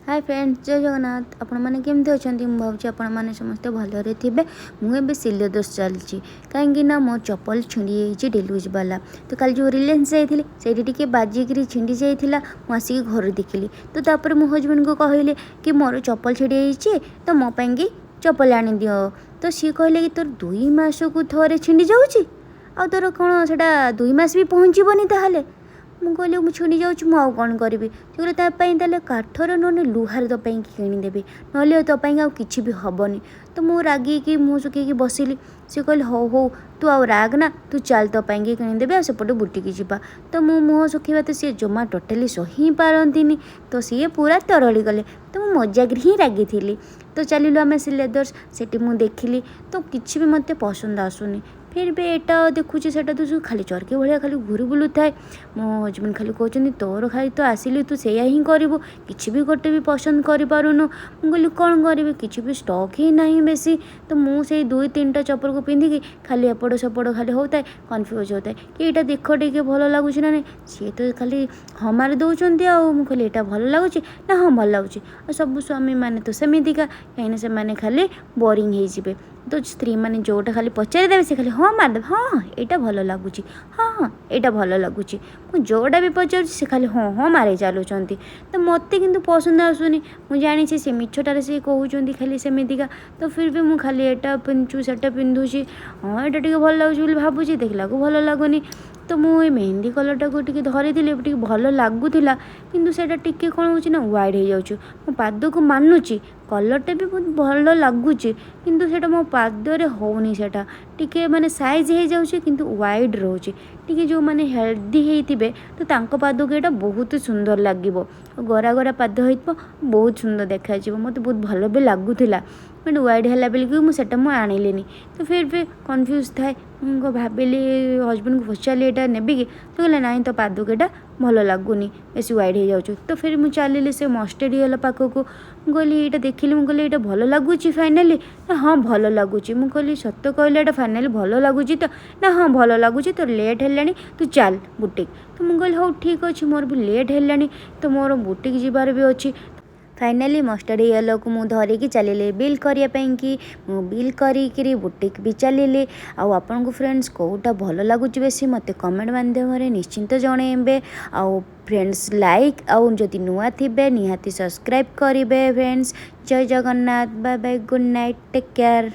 ହାଏ friends, ଜୟ ଜଗନ୍ନାଥ। ଆପଣମାନେ କେମିତି ଅଛନ୍ତି? ମୁଁ ଭାବୁଛି ଆପଣମାନେ ସମସ୍ତେ ଭଲରେ ଥିବେ। ମୁଁ ଏବେ ଶ୍ରୀଲେଦର୍ସ ଚାଲିଛି, କାହିଁକି ନା ମୋ ଚପଲ ଛିଣ୍ଡି ଯାଇଛି ଡେଲି ବାଲା। ତ କାଲି ଯେଉଁ ରିଲାଏନ୍ସ ଯାଇଥିଲି, ସେଇଠି ଟିକେ ବାଜିକିରି ଛିଣ୍ଡି ଯାଇଥିଲା। ମୁଁ ଆସିକି ଘରେ ଦେଖିଲି। ତ ତାପରେ ମୋ ହଜବେଣ୍ଡଙ୍କୁ କହିଲି କି ମୋର ଚପଲ ଛିଣ୍ଡି ଯାଇଛି, ତ ମୋ ପାଇଁକି ଚପଲ ଆଣିଦିଅ। ତ ସିଏ କହିଲେ କି ତୋର 2 ମାସକୁ ଥରେ ଛିଣ୍ଡି ଯାଉଛି, ଆଉ ତୋର କ'ଣ ସେଇଟା 2 ମାସ ବି ପହଞ୍ଚିବନି ତାହେଲେ? ମୁଁ କହିଲି, ମୁଁ ଛିଣ୍ଡି ଯାଉଛି, ମୁଁ ଆଉ କ'ଣ କରିବି? ସେ କହିଲେ, ତା ପାଇଁ ତାହେଲେ କାଠର ନହେଲେ ଲୁହାର ତୋ ପାଇଁ କିଣିଦେବି, ନହେଲେ ତୋ ପାଇଁ ଆଉ କିଛି ବି ହେବନି। ତ ମୁଁ ରାଗିକି ମୁହଁ ଶୁଖେଇକି ବସିଲି। ସେ କହିଲେ, ହଉ ହଉ, ତୁ ଆଉ ରାଗ ନା, ତୁ ଚାଲ, ତୋ ପାଇଁକି କିଣିଦେବି ଆଉ ସେପଟେ ବୁଟିକି ଯିବା। ତ ମୁଁ ମୁହଁ ଶୁଖେଇବା ତ ସିଏ ଜମା ଟୋଟାଲି ସହି ପାରନ୍ତିନି। ତ ସିଏ ପୁରା ତରଳି ଗଲେ। ତ ମୁଁ ମଜାକରେ ହିଁ ରାଗିଥିଲି। ତ ଚାଲିଲୁ ଆମେ ଶ୍ରୀଲେଦର୍ସ। ସେଠି ମୁଁ ଦେଖିଲି, ତ କିଛି ବି ମୋତେ ପସନ୍ଦ ଆସୁନି। ଫିର୍ ବି ଏଇଟା ଦେଖୁଛି, ସେଇଟା ଦେଖୁଛି, ଖାଲି ଚରକି ଭଳିଆ ଖାଲି ଘୁରି ବୁଲୁଥାଏ। ମୋ ହଜବେଣ୍ଡ ଖାଲି କହୁଛନ୍ତି, ତୋର ଖାଲି ତ ଆସିଲି ତୁ ସେଇଆ ହିଁ କରିବୁ, କିଛି ବି ଗୋଟେ ବି ପସନ୍ଦ କରିପାରୁନୁ। ମୁଁ କହିଲି, କ'ଣ କରିବି? କିଛି ବି ଷ୍ଟକ୍ ହିଁ ନାହିଁ ବେଶୀ। ତ ମୁଁ ସେଇ ଦୁଇ ତିନିଟା ଚପଲକୁ ପିନ୍ଧିକି ଖାଲି ଏପଟ ସେପଟ ଖାଲି ହେଉଥାଏ, କନଫ୍ୟୁଜ୍ ହେଉଥାଏ କି ଏଇଟା ଦେଖ ଟିକେ, ଭଲ ଲାଗୁଛି ନା ନାହିଁ? ସିଏ ତ ଖାଲି ହଁ ମାରି ଦେଉଛନ୍ତି। ଆଉ ମୁଁ କହିଲି, ଏଇଟା ଭଲ ଲାଗୁଛି ନା? ହଁ, ଭଲ ଲାଗୁଛି। ଆଉ ସବୁ ସ୍ୱାମୀମାନେ ତ ସେମିତିକା, କାହିଁକିନା ସେମାନେ ଖାଲି ବୋରିଂ ହେଇଯିବେ। ତ ସ୍ତ୍ରୀମାନେ ଯେଉଁଟା ଖାଲି ପଚାରିଦେବେ, ସେ ଖାଲି ହଁ ମାରିଦେବେ, ହଁ ହଁ, ଏଇଟା ଭଲ ଲାଗୁଛି, ହଁ ହଁ, ଏଇଟା ଭଲ ଲାଗୁଛି। ମୁଁ ଯେଉଁଟା ବି ପଚାରୁଛି, ସେ ଖାଲି ହଁ ହଁ ମାରି ଚାଲୁଛନ୍ତି। ତ ମୋତେ କିନ୍ତୁ ପସନ୍ଦ ଆସୁନି। ମୁଁ ଜାଣିଛି ସେ ମିଛଟାରେ ସେ କହୁଛନ୍ତି ଖାଲି ସେମିତିକା। ତ ଫିର୍ ବି ମୁଁ ଖାଲି ଏଇଟା ପିନ୍ଧୁଛୁ, ସେଇଟା ପିନ୍ଧୁଛି। ହଁ, ଏଇଟା ଟିକେ ଭଲ ଲାଗୁଛି ବୋଲି ଭାବୁଛି, ଦେଖିଲାକୁ ଭଲ ଲାଗୁନି। ତ ମୁଁ ଏ ମେହେନ୍ଦି କଲର୍ଟାକୁ ଟିକେ ଧରିଥିଲି, ଟିକେ ଭଲ ଲାଗୁଥିଲା। କିନ୍ତୁ ସେଇଟା ଟିକେ କ'ଣ ହେଉଛି ନା ୱାଇଡ଼୍ ହେଇଯାଉଛି, ମୋ ପାଦକୁ ମାନୁଛି। କଲର୍ଟା ବି ବହୁତ ଭଲ ଲାଗୁଛି, କିନ୍ତୁ ସେଇଟା ମୋ ପାଦରେ ହେଉନି। ସେଇଟା ଟିକେ ମାନେ ସାଇଜ୍ ହେଇଯାଉଛି, କିନ୍ତୁ ୱାଇଡ଼୍ ରହୁଛି ଟିକେ। ଯେଉଁମାନେ ହେଲ୍ଦି ହେଇଥିବେ, ତ ତାଙ୍କ ପାଦକୁ ଏଇଟା ବହୁତ ସୁନ୍ଦର ଲାଗିବ। ଗୋରା ଗୋରା ପାଦ ହେଇଥିବ, ବହୁତ ସୁନ୍ଦର ଦେଖାଯିବ। ମୋତେ ବହୁତ ଭଲ ବି ଲାଗୁଥିଲା, ବଟ୍ ୱାଇଡ଼୍ ହେଲା ବେଳକୁ ମୁଁ ସେଇଟା ମୁଁ ଆଣିଲିନି। ତ ଫିର୍ ବି କନଫ୍ୟୁଜ୍ ଥାଏ। ମୁଁ ଭାବିଲି, ହଜବେଣ୍ଡକୁ ପଚାରିଲି, ଏଇଟା ନେବି କି? ତ କହିଲେ, ନାଇଁ, ତୋ ପାଦକୁ ଏଇଟା ଭଲ ଲାଗୁନି, ବେଶୀ ୱାଇଡ଼୍ ହେଇଯାଉଛି। ତ ଫିର୍ ମୁଁ ଚାଲିଲି ସେ ମଷ୍ଟେଡ଼ ୟେଲୋ ପାଖକୁ। ମୁଁ କହିଲି, ଏଇଟା ଦେଖିଲି, ମୁଁ କହିଲି, ଏଇଟା ଭଲ ଲାଗୁଛି ଫାଇନାଲି? ନା, ହଁ, ଭଲ ଲାଗୁଛି। ମୁଁ କହିଲି, ସତ କହିଲେ, ଏଇଟା ଫାଇନାଲି ଭଲ ଲାଗୁଛି ତ? ନା, ହଁ, ଭଲ ଲାଗୁଛି। ତୋର ଲେଟ୍ ହେଲାଣି, ତୁ ଚାଲ ବୁଟିକ୍। ତ ମୁଁ କହିଲି, ହଉ ଠିକ୍ ଅଛି, ମୋର ବି ଲେଟ୍ ହେଲାଣି, ତ ମୋର ବୁଟିକ୍ ଯିବାର ବି ଅଛି। ଫାଇନାଲି ମଷ୍ଟାର୍ଡ଼ ୟେଲୋକୁ ମୁଁ ଧରିକି ଚାଲିଲି ବିଲ୍ କରିବା ପାଇଁକି। ମୁଁ ବିଲ୍ କରିକିରି ବୁଟିକ୍ ବି ଚାଲିଲି। ଆଉ ଆପଣଙ୍କୁ ଫ୍ରେଣ୍ଡସ୍ କେଉଁଟା ଭଲ ଲାଗୁଛି ବେଶୀ, ମୋତେ କମେଣ୍ଟ ମାଧ୍ୟମରେ ନିଶ୍ଚିନ୍ତ ଜଣେଇବେ। ଆଉ ଫ୍ରେଣ୍ଡସ୍, ଲାଇକ୍ ଆଉ ଯଦି ନୂଆ ଥିବେ, ନିହାତି ସବସ୍କ୍ରାଇବ୍ କରିବେ। ଫ୍ରେଣ୍ଡସ୍, ଜୟ Jagannath, bye bye, good night, take care.